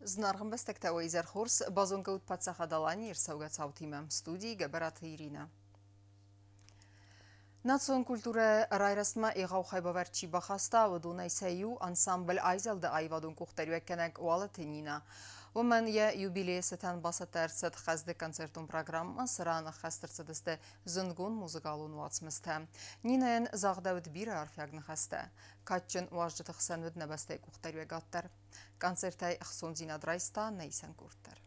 Зынаргъ ӕмбӕстӕгтӕ, уӕ изӕр хорз! Базонгӕ ут Паддзахад Аланийы ӕрцӕугӕ цаутимӕ. Студийы Гӕбӕраты Иринӕ. Национ культурӕ райрӕзтмӕ егъау хайбавӕрд чи бахаста, уыдонӕй сӕ иу ансамбль Айзӕлд-ы аивадон къухдариуӕггӕнӕг Уалыты Нинӕ. Уымӕн йӕ юбилейы цытӕн бацӕттӕ ӕрцыд хъӕздыг концертон программӕ, цыран ӕххӕст ӕрцыдысты зындгонд музыкалон уацмыстӕ. Нинӕйӕн загъдӕуыд бирӕ арфиаг ныхӕстӕ. Кадджын уазджыты хсӕн уыд нӕ бӕстӕйы къухдариуӕгад дӕр. Концертӕй ӕхцондзинад райста нӕ исӕн къорд дӕр.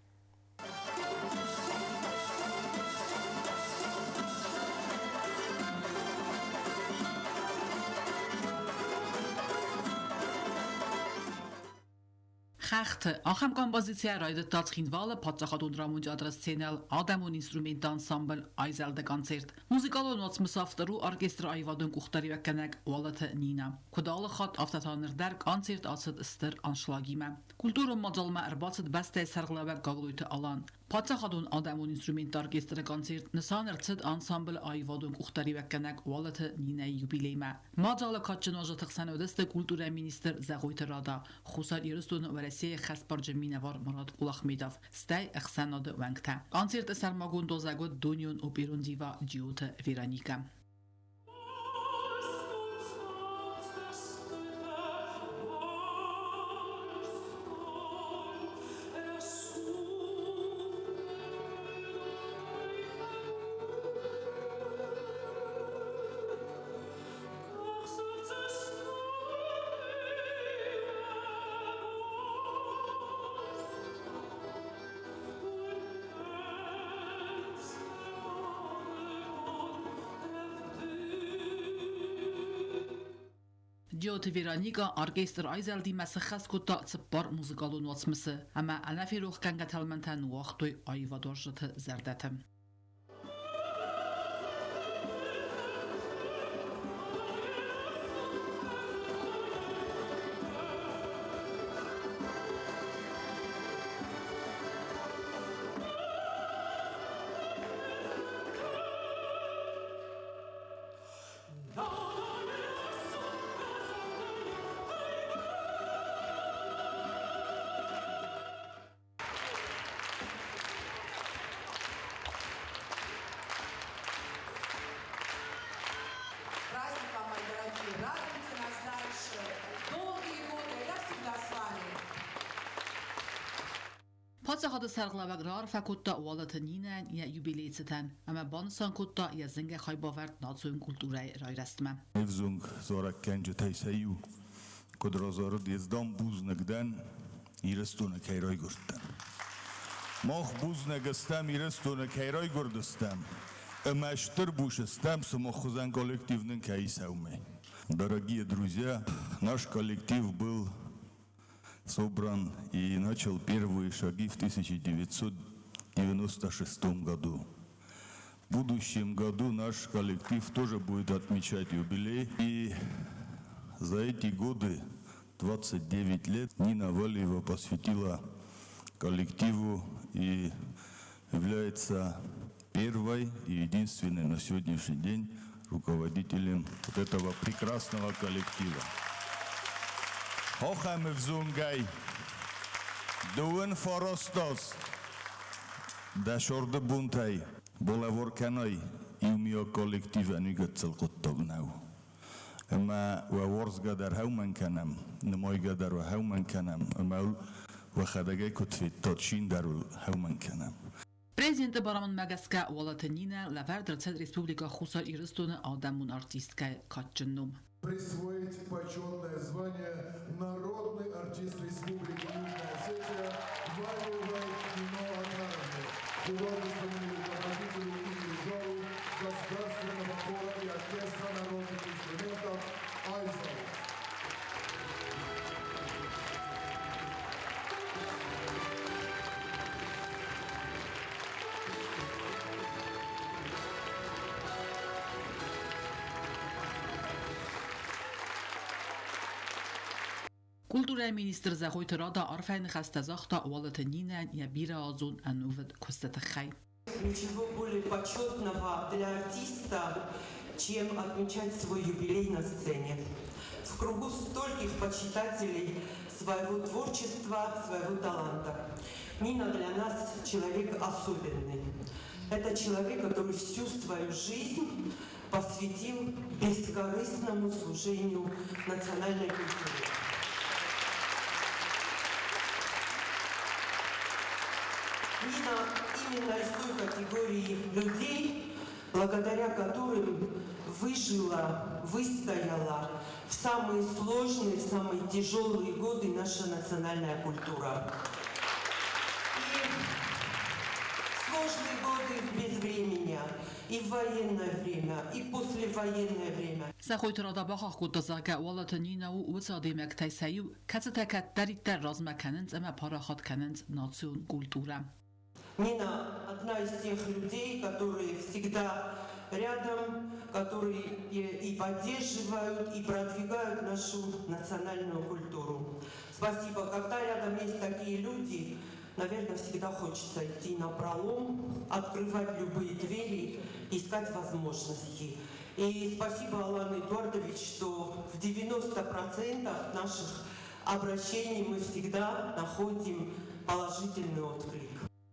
Хӕхты ахӕм композицийӕ райдыдта Цхинвалы паддзахадон драмон театры сценӕйыл адӕмон инструментты ансамбль «Айзӕлд-ы концерт». Музыкалон уацмысы автор у оркестры аивадон къухдариуӕггӕнӕг Уалыты Нинӕ. Куыд алы хатт, афтӕ та ныр дӕр концерт ацыд стыр аншлагимӕ. Культурон мадзалмӕ ӕрбацыд бӕстӕйы сӕргълӕууӕг Гаглойты Алан. Паддзахадон адӕмон инструментты оркестры концерт нысан ӕрцыд ансамблы аивадон къухдариуӕггӕнӕг Уалыты Нинӕйы юбилеймӕ. Мадзалы кадджын уазджыты хсӕн уыдысты культурӕйы министр Зӕгъойты Рада, Хуссар Ирыстоны Уӕрӕсейы хӕсбарджын минӕвар Мурат Кулахметов, стӕй ӕхсӕнады уӕнгтӕ. Концерты сӕрмагонд уазӕг уыд дунеон оперон дива Джиоты Вероникӕ. Джиоты Вероникӕ оркестр айзӕлдимӕ сыххӕст кодта цыппар музыкалон уацмысы ӕмӕ ӕнӕферохгӕнгӕ тӕлмӕнтӕ ныууагътой аивадуарзджыты зӕрдӕты. Праздник вам, мои дорогие! Радуйте нас дальше! Долгие годы! Я всегда с вами! Паддзахады сӕргълӕууӕг раарфӕ кодта Уалыты Нинӕйӕн йӕ юбилейы цытӕн ӕмӕ банысан кодта йӕ зынгӕ хайбавӕрд национ культурӕйы райрӕзтмӕ. Ӕвзонг зарӕггӕнджытӕй сӕ иу, куыд разарыд, ездам бузныг дӕн, Ирыстоны кӕй райгуырдтӕн. Мах бузныг стӕм Ирыстоны кӕй райгуырдыстӕм ӕмӕ стыр бус стӕм, сымах хуызӕн коллектив нын кӕй сӕумӕ. Дорогие друзья, наш коллектив был собран и начал первые шаги в 1996 году. В будущем году наш коллектив тоже будет отмечать юбилей. И за эти годы, 29 лет, Нина Валиева посвятила коллективу и является первой и единственной на сегодняшний день руководителем вот этого прекрасного коллектива. Хохӕм ӕвзонгӕй дыууын фарастаз дӕ сорды бунтӕй балӕвар кӕнай иумиаг коллективӕн уый гыццыл хъуыддаг нӕу. Ӕмӕ уӕ уарзгӕ дӕр хӕумӕн кӕнӕм, нымайгӕ дӕр уӕ хӕумӕн кӕнӕм, ӕмӕ уӕхӕдӕгӕй куыд федтат, шин дӕр уыл хӕумӕн кӕнӕм. Президенты барамындмӕ гӕсгӕ Уалыты Нинӕ лӕвӕрд ӕрцыд Республикӕ Хуссар Ирыстоны адӕмон артисткӕйы кадджын ном. Присвоить почетное звание Народный артист Республики Южная Осетия Валиевой Нино Акаровне, художественному руководителю и дирижеру Государственного хора и оркестра народных инструментов «Айзел». Культурӕйы министр Зӕгъойты Рада арфӕйы ныхӕстӕ загъта Уалыты Нинӕйӕн йӕ бирӕазон ӕнувыд куысты тыххӕй. Ничего более почетного для артиста, чем отмечать свой юбилей на сцене. в кругу стольких почитателей своего творчества, своего таланта. Нина для нас человек особенный. Это человек, который всю свою жизнь посвятил бескорыстному служению национальной культуре. Нина именно из той категории людей, благодаря которым выжила, выстояла в самые сложные, в самые тяжелые годы наша национальная культура. И сложные годы без времени, и в военное время, и послевоенное время. Зӕгъойты Рада бахахх кодта, зӕгъгӕ, Уалыты Нинӕ у уыцы адӕймӕгтӕй сӕ иу, кӕцытӕ кӕддӕриддӕр размӕ кӕнынц ӕмӕ парахат кӕнынц национ культурӕ. Нина одна из тех людей, которые всегда рядом, которые и поддерживают, и продвигают нашу национальную культуру. Спасибо. Когда рядом есть такие люди, наверное, всегда хочется идти на пролом, открывать любые двери, искать возможности. И спасибо, Алан Эдуардович, что в 90% наших обращений мы всегда находим положительный отклик.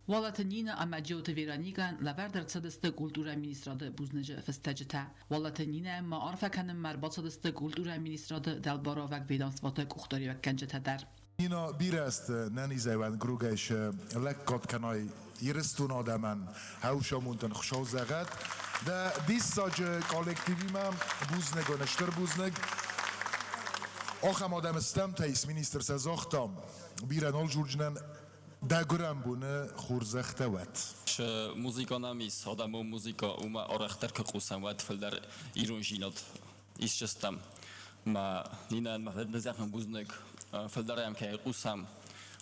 Уалыты Нинӕ ӕмӕ Джиоты Вероникӕйӕн лӕвӕрд ӕрцыдысты культурӕйы министрады бузныджы фыстӕджытӕ. Уалыты Нинӕйӕн ма арфӕ кӕнынмӕ ӕрбацыдысты культурӕйы министрады дӕлбаруӕвӕг ведомствоты къухдариуӕггӕнджытӕ дӕр. Нина бирӕ азты нӕнизӕй уӕнгрогӕй лӕггад кӕнай Ирыстоны адӕмӕн, хӕусамондӕн Хуыцау зӕгъӕд. Дӕ диссаджы коллективимӕ бузныг, стыр бузныг. Ахӕм адӕм стӕмтӕ ис, министр сӕ загъта, бирӕ нал дзурджынӕн, дӕ гуырӕн боны хорзӕхтӕ уӕд. Музыка нӕм ис, адӕмон музыка, уымӕ арӕхдӕр куы хъусӕм, уӕд фылдӕр иронзинад исчестӕм. Мӕ Нинӕн мӕ фӕдзӕхӕн бузныг, фылдӕр ӕм кӕй хъусӕм,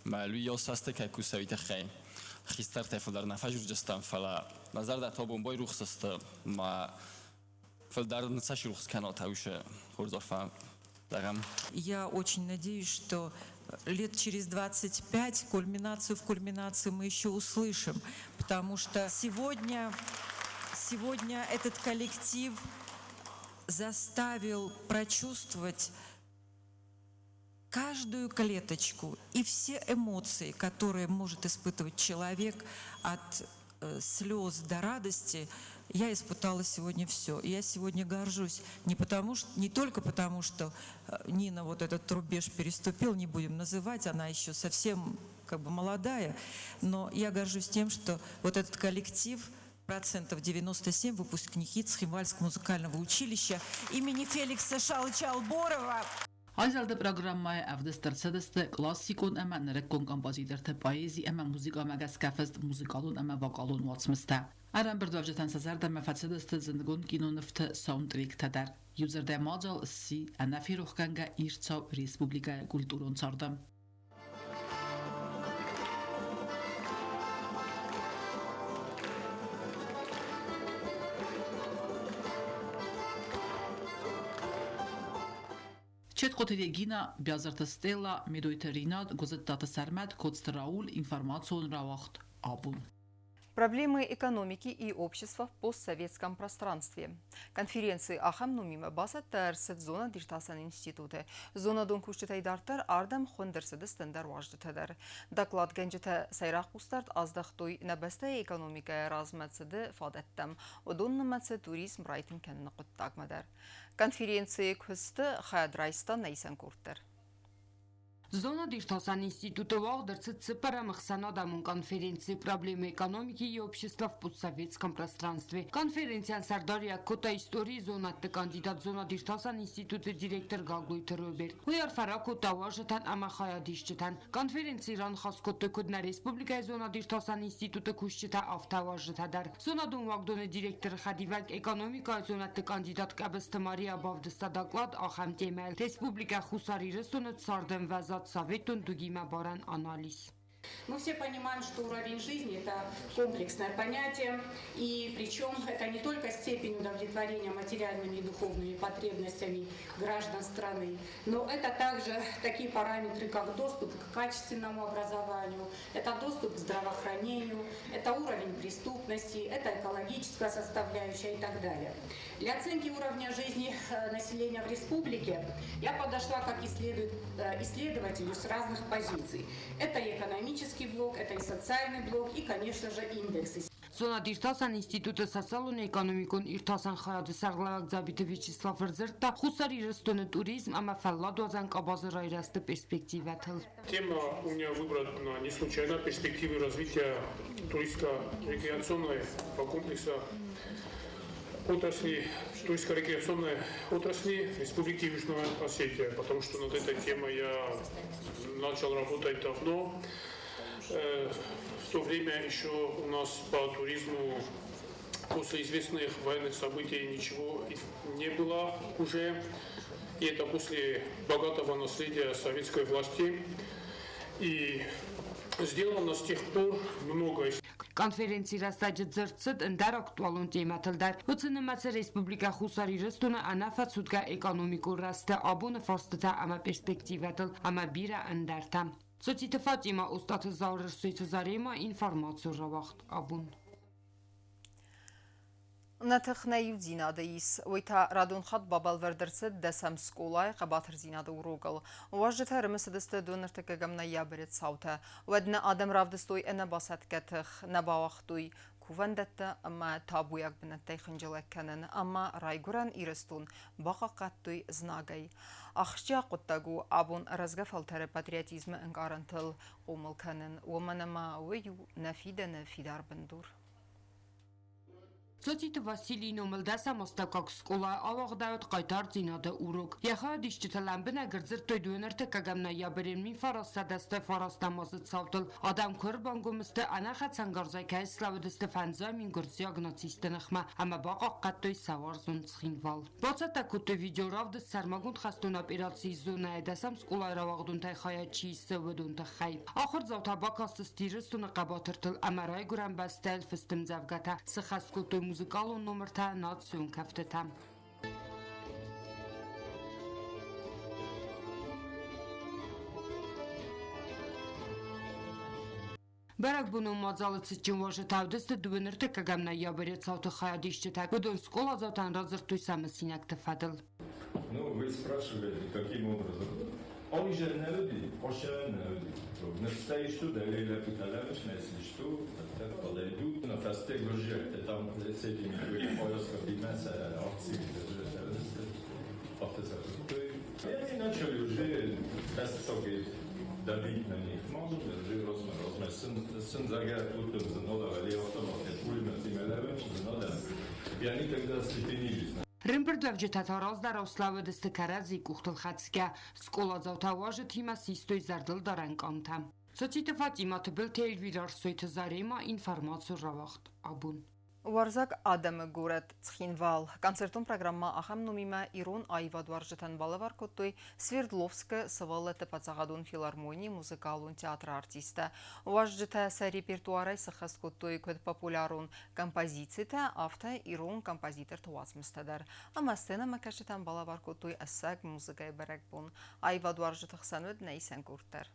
мӕ Луйау цасты кӕй куса, уый тыххӕй. Хистӕртӕй фылдӕр нӕ фӕзурджыстӕм, фӕлӕ мӕ зӕрдӕтӕ абон байрухс сты, мӕ фылдӕр ныцас рухс кӕнат, уыцы хорз арфӕ зӕгъӕм. Я очень надеюсь, что лет через 25 кульминацию в кульминации мы еще услышим, потому что сегодня, сегодня этот коллектив заставил прочувствовать каждую клеточку и все эмоции, которые может испытывать человек от слез до радости, я испытала сегодня все. И я сегодня горжусь не, потому, что, не только потому, что Нина вот этот рубеж переступил, не будем называть, она еще совсем как бы молодая, но я горжусь тем, что вот этот коллектив процентов 97 выпускники Цхинвальского музыкального училища имени Феликса Шалыча Алборова. Айзӕлды программӕйы ӕвдыст ӕрцыдысты классикон ӕмӕ нырыккон композиторты поэзи ӕмӕ музыкӕмӕ гӕсгӕ фыст музыкалон ӕмӕ вокалон уацмыстӕ. Ӕрӕмбырдуӕвджытӕн сӕ зӕрдӕмӕ фӕцыдысты зындгонд кинонывты саундтректӕ дӕр. Иудзырдӕй мадзал сси ӕнӕферохгӕнгӕ ирд цау республикӕйы культурон царды. Четхъоты Регина, Биазырты Стелла, Медойты Ринат, Гуызыттаты Сӕрмӕт, Коцты Рауль, информацион рауагъд Абон. Проблемы экономики и общества в постсоветском пространстве. Конференци ахӕм номимӕ бацӕттӕ ӕрцыд зонад-иртасӕн институты. Зонадон кусджытӕй дарддӕр ардӕм хуынд ӕрцыдысты ӕндӕр уазджытӕ дӕр. Докладгӕнджытӕ сӕйраг хъусдард аздӕхтой нӕ бӕстӕйы экономикӕйы размӕцыды фадӕттӕм, уыдон нымӕцы туризм райтынг кӕныны хъуыддагмӕ дӕр. Конференцийы куысты хайад райста нӕ исӕн къорд дӕр. Зонад-иртасӕн институты уагъд ӕрцыд цыппӕрӕм ӕхсӕнадӕмон конференци «Проблемы экономики и общества в постсоветском пространстве». Конференцийӕн сӕрдариуӕг кодта историйы зонӕдты кандидат зонад-иртасӕн институты директор Гаглойты Роберт. Уый арфӕ ракодта уазджытӕн ӕмӕ хайадисджытӕн. Конференцийы раныхас кодтой куыд нӕ республикӕйы зонад-иртасӕн институты кусджытӕ, афтӕ уазджытӕ дӕр. Зонадон уагдоны директоры хӕдивӕг экономикӕйы зонӕдты кандидат Къӕбысты Мария бавдыста доклад ахӕм темӕйыл Республикӕ Хуссар Ирыстоны цардӕмвӕзад советон дугимӕ барӕн анализ. Мы все понимаем, что уровень жизни – это комплексное понятие, и причем это не только степень удовлетворения материальными и духовными потребностями граждан страны, но это также такие параметры, как доступ к качественному образованию, это доступ к здравоохранению, это уровень преступности, это экологическая составляющая и так далее. Для оценки уровня жизни населения в республике я подошла как исследователю с разных позиций. Это и экономический блок, это и социальный блок, и, конечно же, индексы. Զոնադիրտասան ինստիտուտը սոցիալուն էկոնոմիկոն իրտասան խայադը սարղլավակ Ձաբիտը Վիչեսլավ Րձրտա Խուսար Իրստոնը туризм ама ֆալլադուազան կաբազը ռայրաստը перспективатыл. Тема у меня выбрана не случайно: перспективы развития туристско-рекреационной комплекса отрасли, туристско-рекреационной отрасли Республики Южная Осетия, потому что над этой темой я начал работать давно. В то время еще у нас по туризму после известных военных событий ничего не было уже. И это после богатого наследия советской власти. И сделано с тех пор многое. Конференции растаджы дзырдцыд ӕндӕр актуалон темӕтыл дӕр. Уыцы нымӕцы Республикӕ Хуссар Ирыстоны ӕнӕфӕцудгӕ экономикон рӕзты абоны фарстытӕ ӕмӕ перспективӕтыл ӕмӕ бирӕ ӕндӕртӕ. Цоциты Фатима, Остаты Зауыр, Рсойты Зарема, информацион рауагъд Абон. Нӕ тых нӕ иудзинады ис. Уый та радон хатт бабӕлвырд ӕрцыд дӕсӕм скъолайы хъӕбатырдзинады урокыл. Уазджытӕ ӕрымысыдысты 22 ноябры цаутӕ. Уӕд нӕ адӕм равдыстой ӕнӕбасӕтгӕ тых, нӕ бауагътой кувӕндӕттӕ ӕмӕ табуйаг бынӕттӕй хынджылӕг кӕнын ӕмӕ райгуырӕн Ирыстон бахъахъхъӕдтой знагӕй. Ахсджиаг хъуыддаг у абон рӕзгӕ фӕлтӕры патриотизмы ӕнкъарӕнтыл хъомыл кӕнын, уымӕн ӕмӕ уый у нӕ фидӕны фидар бындур. Цоциты Василийы номыл дӕсӕм астӕуккаг скъолайы ауагъдӕуыд хъайтардзинады урок. Йӕ хайадисджытӕ лӕмбынӕг ӕрдзырдтой 23 ноябры 1989 азы цаутыл. Адӕм куы ӕрбангом сты, ӕнӕхӕцӕнгарзӕй кӕй слӕууыдысты 50 000 гуырдзиаг нацистты ныхмӕ ӕмӕ бахъахъхъӕдтой сӕ уарзон Цхинвал. Бацӕттӕ кодтой видеоравдыст сӕрмагонд хӕстон операцийы зонӕйы дӕсӕм скъолайы рауагъдонтӕй хайад чи исы, уыдон тыххӕй. Ахуырдзаутӕ бакастысты Ирыстоны хъӕбатыртыл ӕмӕ райгуырӕн бӕстӕйыл фыст ӕмдзӕвгӕтӕ, сыххӕст кодтой музыкалон номыртӕ, национ кӕфтытӕ. Бӕрӕгбонон мадзалы цытджын уазджытӕ уыдысты 23 ноябры цауты хайадисджытӕ. Уыдон скъоладзаутӕн радзырдтой сӕ мысинӕгты фӕдыл. Ну, вы спрашиваете, каким образом? Όλοι И они начали уже давить на них. И они тогда остепенились. Рымбырдуӕвджытӕ та раздӕрау слӕууыдысты кӕрӕдзи къухтыл хӕцгӕ. Скъоладзаутӕ уазджытимӕ систой зӕрдылдарӕн къамтӕ. Цоциты Фатима, Тыбылты Эльвира, Рсойты Зарема, информацион рауагъд Абон. Уарзаг адӕмы горӕт Цхинвал. Концертон программӕ ахӕм номимӕ ирон аивадуарзджытӕн балӕвар кодтой Свердловскы сывӕллӕтты паддзахадон филармонийы музыкалон театры артисттӕ. Уазджытӕ сӕ репертуарӕй сыххӕст кодтой куыд популярон композицитӕ, афтӕ ирон композиторты уацмыстӕ дӕр. Ӕмӕ сценӕмӕкӕсджытӕн балӕвар кодтой ӕцӕг музыкӕйы бӕрӕгбон. Аивадуарзджыты хсӕн уыд нӕ исӕн къорд дӕр.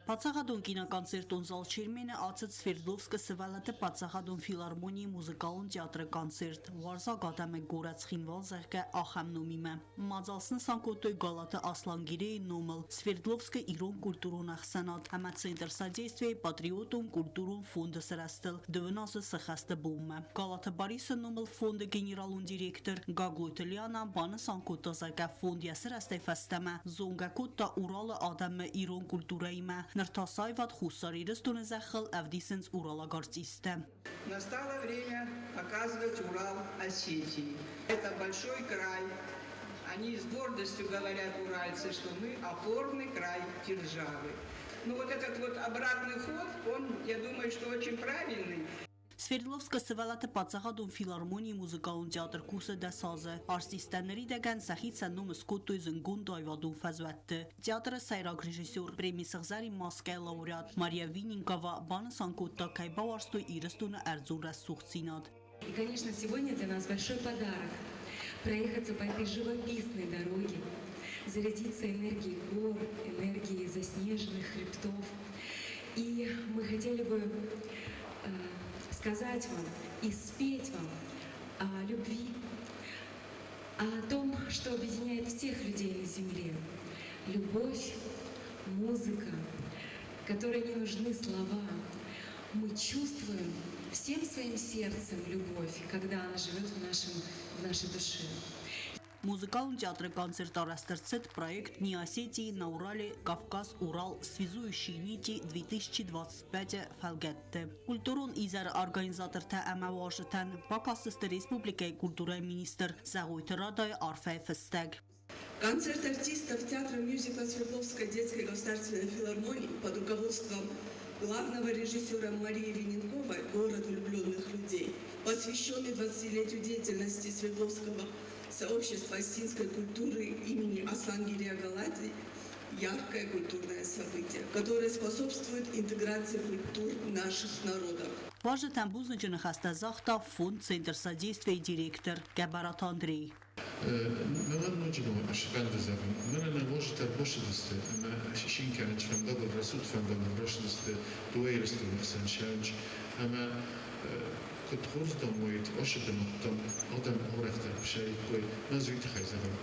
Паддзахадон киноконцертон зал Чермены ацыд Свердловскы сывӕллӕтты паддзахадон филармонийы музыкалон театры концерт «Уарзаг адӕмы горӕт Цхинвал», зӕгъгӕ, ахӕм номимӕ. Мадзал снысан кодтой Галаты Аслангирейы номыл Свердловскы ирон культурон ӕхсӕнад ӕмӕ Центр содействия патриотон культурон фонды сырӕзтыл дыууын азы сыхӕсты бонмӕ. Галаты Барисы номыл фонды генералон директор Гаглойты Лиана банысан кодта, зӕгъгӕ, фонд йӕ сырӕзтӕй фӕстӕмӕ зонгӕ кодта Уралы адӕмы ирон культурӕимӕ. Ныр та сӕ аивад Хуссар Ирыстоны зӕххыл ӕвдисынц уралаг артисттӕ. Настало время показывать Урал Осетии. Это большой край. Они с гордостью говорят, уральцы, что мы опорный край державы. Ну вот этот вот обратный ход, он, я думаю, что очень правильный. Свердловскы сывӕллӕтты паддзахадон филармонийы музыкалон театр кусы 10 азы. Артисттӕ ныридӕгӕн сӕхицӕн ном скодтой зындгонд аивадон фӕзуӕтты. Театры сӕйраг режиссер, премийы Сыгъзӕрин маскӕйы лауреат Мария Винникова банысан кодта, кӕй бауарзтой Ирыстоны ӕрдзон рӕсугъддзинад. И, конечно, сегодня для нас большой подарок проехаться по этой живописной дороге, зарядиться энергией гор, энергией заснеженных хребтов. И мы хотели бы сказать вам и спеть вам о любви, о том, что объединяет всех людей на земле. Любовь, музыка, которой не нужны слова. Мы чувствуем всем своим сердцем любовь, когда она живет в нашей душе. Музыкалон театры концерт арӕзт проект «Дни Осетии на Урале. Кавказ, Урал. Связующие нити 2025» фӕлгӕтты. Культурон изӕры организатортӕ ӕмӕ уазджытӕн бакастысты республикӕйы культурӕйы министр Зӕгъойты Радайы арфӕйы фыстӕг. Концерт артистов театра мюзикла Свердловской детской государственной филармонии под руководством главного режиссера Марии Виненковой «Город влюбленных людей», посвященный 20-летию деятельности Свердловского сообщества осетинской культуры имени Аслангирия Галати, яркое культурное событие, которое способствует интеграции культур наших народов. Уазджытӕн бузныджы ныхӕстӕ загъта фонд «Центр содействия» директор Гӕбӕраты Андрей. Мӕнӕн ноджы ма фӕнды зӕгъын, мӕнӕ нӕ уазджытӕ ӕрбацыдысты ӕмӕ цин кӕнынц фӕндагыл, рӕсугъд фӕндагыл рацыдысты дыууӕ Ирыстоны хсӕн цӕуынц ӕмӕ куыд хорз дам уаид ацы бынӕттӕм адӕм арӕхдӕр куы цӕуиккой, мӕ дзы уый тыххӕй зӕгъын.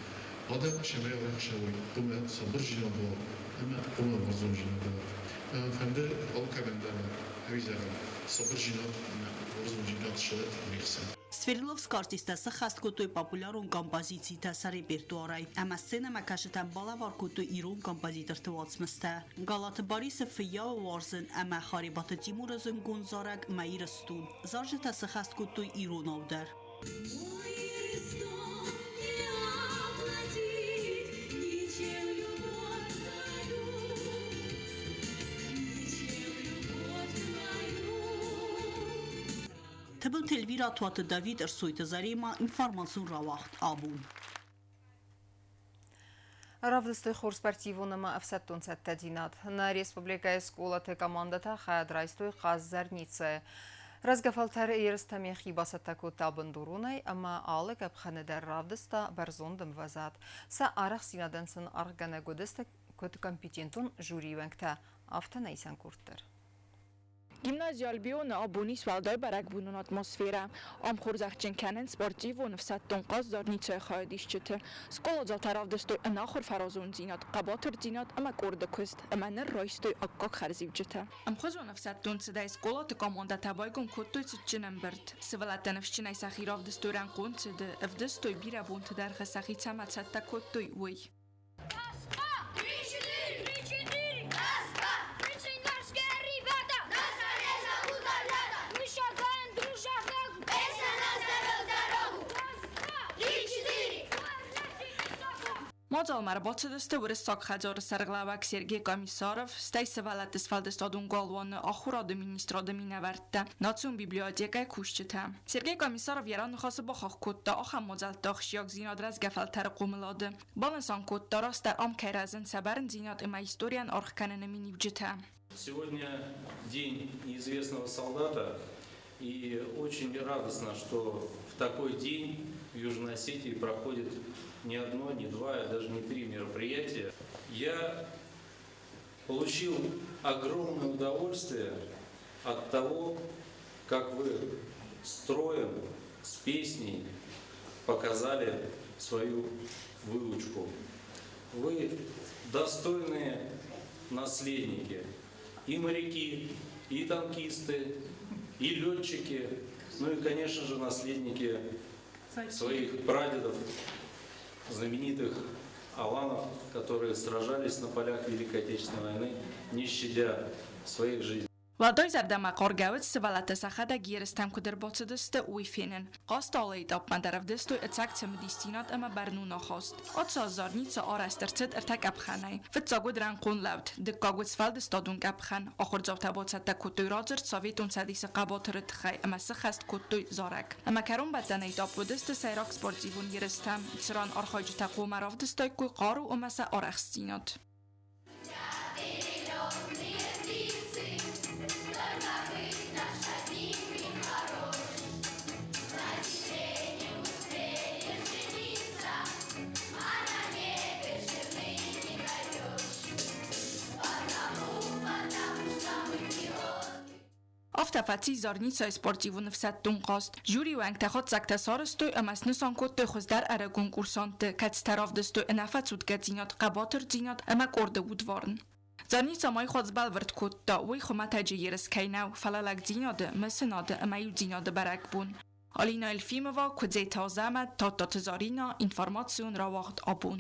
Адӕм цӕмӕй арӕх цӕуой, хъуамӕ сабырдзинад уа ӕмӕ хъуамӕ уарзондзинад уа. Мӕн фӕнды алкӕмӕн дӕр уый зӕгъын, сабырдзинад ӕмӕ уарзондзинад суӕд не хсӕн. Свердловскы артисттӕ сӕххӕст кодтой популярон композицитӕ сӕ репертуарӕй ӕмӕ сценӕмӕкӕсджытӕн балӕвар кодтой ирон композиторты уацмыстӕ. Галаты Барисы «Фыййауы уарзын» ӕмӕ Харебаты Тимуры зындгонд зарӕг «Мӕ Ирыстон». Зарджытӕ сӕххӕст кодтой иронау дӕр. Мой Ирыстон, не оплатить ничем любовь твою, ничем любовь твою. Тыбылты Эльвира, Туаты Давид, Ӕрсойты Заремӕ, информацион рауагъд «Абон». Равдыстой хорз спортивон ӕмӕ ӕфсӕддон цӕттӕдзинад. Нӕ республикӕйы скъолаты командӕтӕ хайад райстой хъазт «Зарница». Рӕзгӕ фӕлтӕр ерыстӕм йӕхи бацӕттӕ кодта бындуронӕй ӕмӕ алы къӕпхӕны дӕр равдыста бӕрзонд ӕмвӕзад. Сӕ арӕхстдзинадӕн сын аргъгӕнӕг уыдысты куыд компетентон жюрийы уӕнгтӕ, афтӕ нӕ исӕн къорд дӕр. Гимнази Альбион-ы абон ис уӕлдай бӕрӕгбонон атмосферӕ. Ам хорзӕхджын кӕнынц спортивон ӕфсӕддон хъазт «Зарница»-йы хайадисджыты. Скъоладзаутӕ равдыстой ӕнахуыр фӕразондзинад, хъӕбатырдзинад ӕмӕ къорды куыст, ӕмӕ ныр райстой аккаг хӕрзиуджытӕ. Ӕмхуызон ӕфсӕддон цыдӕй скъолаты командӕтӕ байгом кодтой цытджын ӕмбырд. Сывӕллӕттӕ ныфсджынӕй сӕхи равдыстой рӕнхъон цыды, ӕвдыстой, бирӕ бонты дӕргъы сӕхи цӕмӕ цӕттӕ кодтой, уый. Раз, два, три, четыре! Три, четыре! Раз, два! Мы цингарские ребята! Нас не зовут орлята! Мы шагаем дружа в ногу! Песня нас зовет дорогу! Раз, два, три, четыре! Мадзалмӕ ӕрбацыдысты Уырыссаг хӕдзары сӕргълӕууӕг Сергей Комиссаров, стӕй сывӕллӕтты сфӕлдыстадон галуаны ахуырады министрады минӕвӕрттӕ, национ библиотекӕйы кусджытӕ. Сергей Комиссаров йӕ раныхасы бахахх кодта ахӕм мадзӕлтты ахсджиагдзинад рӕзгӕ фӕлтӕры хъомылады. Банысан кодта, растдӕр ам кӕй рӕзынц сӕ бӕрндзинад ӕмӕ историйӕн аргъ кӕныны миниуджытӕ. Сегодня день неизвестного солдата, и очень радостно, что в такой день в Южной Осетии проходит не одно, не два, а даже не три мероприятия. Я получил огромное удовольствие от того, как вы строем, с песней показали свою выучку. Вы достойные наследники, и моряки, и танкисты, и летчики, ну и, конечно же, наследники своих прадедов, знаменитых аланов, которые сражались на полях Великой Отечественной войны, не щадя своих жизней. Уӕлдай зӕрдӕмӕхъаргӕ уыд, сывӕллӕттӕ сӕхӕдӕг ерыстӕм куыд ӕрбацыдысты, уый фенын. Хъазты алы этапмӕ дӕр ӕвдыстой ӕцӕг цымыдисдзинад ӕмӕ бӕрнон ахаст. Ацы аз Зарница арӕзт ӕрцыд ӕртӕ къӕпхӕнӕй. Фыццаг уыд рӕнхъон лӕуд, дыккаг уыд сфӕлдыстадон къӕпхӕн. Ахуырдзаутӕ бацӕттӕ кодтой радзырд Советон Цӕдисы хъӕбатыры тыххӕй ӕмӕ сыххӕст кодтой зарӕг. Ӕмӕ кӕронбӕттӕн этап уыдысты сӕйраг спортивон ерыстӕ, цыран архайджытӕ хъуамӕ равдыстаиккой хъару ӕмӕ сӕ арӕхстдзинад. Афтӕ фӕци Зарницайы спортивон ӕфсӕддон хъазт. Жюрийы уӕнгтӕ хатдзӕгтӕ сарӕзтой ӕмӕ снысан кодтой хуыздӕр ӕрыгон курсантты, кӕцытӕ равдыстой ӕнӕфӕцудгӕдзинад, хъӕбатырдзинад ӕмӕ къорды удварн. Зарница ма сбӕлвырд кодта, уый хуымӕтӕджы ерыс кӕй нӕу, фӕлӕ лӕгдзинады, мысынады ӕмӕ иудзинады бӕрӕгбон. Алина Елфимова, Куыдзеты Азӕмӕт, Тадтаты Зарина, информацион рауагъд Абон.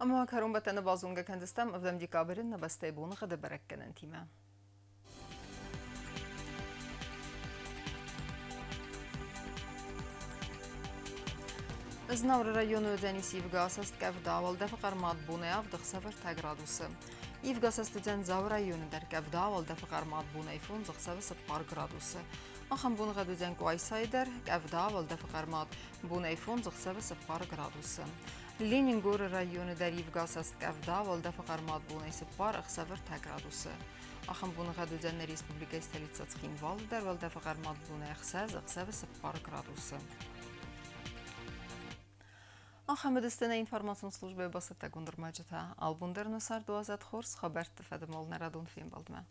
Ӕмӕ кӕронбӕттӕны базонгӕ кӕндзыстӕм ӕвдӕм декабры нӕ бӕстӕйы боныгъӕды бӕрӕггӕнӕнтимӕ. Знауыры районы уыдзӕнис ивгӕ асӕст къӕвда, уӕлдӕфы хъӕрмад бонӕй авд, ӕхсӕв ӕртӕ градусы. Ивгӕ асӕст уыдзӕн Дзауы районы дӕр къӕвда, уӕлдӕфы хъӕрмад бонӕй фондз, ӕхсӕвы цыппар градусы. Ахӕм боныгъӕд уыдзӕн Къуайсайы дӕр, къӕвда, уӕлдӕфы хъӕрмад бонӕй фондз, ӕхсӕвы цыппар градусы. Ленингоры районы дӕр ивгӕ асӕст къӕвда, уӕлдӕфы хъӕрмад бонӕй цыппар, ӕхсӕвы ӕртӕ градусы. Ахӕм боныгъӕд уыдзӕн нӕ республикӕйы столицӕ Цхинвалы дӕр, уӕлдӕфы хъӕрмад бонӕй ӕхсӕз, ӕхсӕвы цыппар градусы. Ахӕм уыдысты нӕ информацион службӕйы бацӕттӕгонд ӕрмӕджытӕ. Албон дӕр нӕ цард уадзӕд хорз хабӕртты фӕдыл нӕ радон фембӕлдмӕ.